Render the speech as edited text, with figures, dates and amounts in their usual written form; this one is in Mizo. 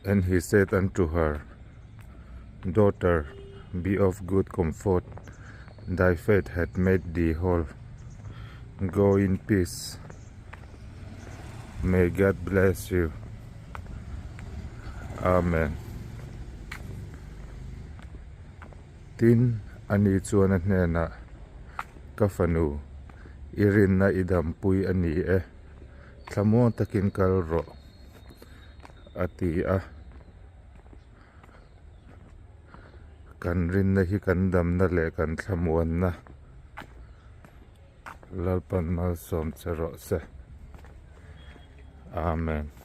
And he said unto her, Daughter, be of good comfort, thy faith hath made thee whole. Go in peace. May God bless you. Amen. Tin, ani chuan a hnenah, Ka fanu, i rinna i dampui a ni e, thlamuang takin kal rawh, a ti a. Kan rinna hi kan damna leh kan thlamuanna Lalpan malsawm che rawh se. Amen.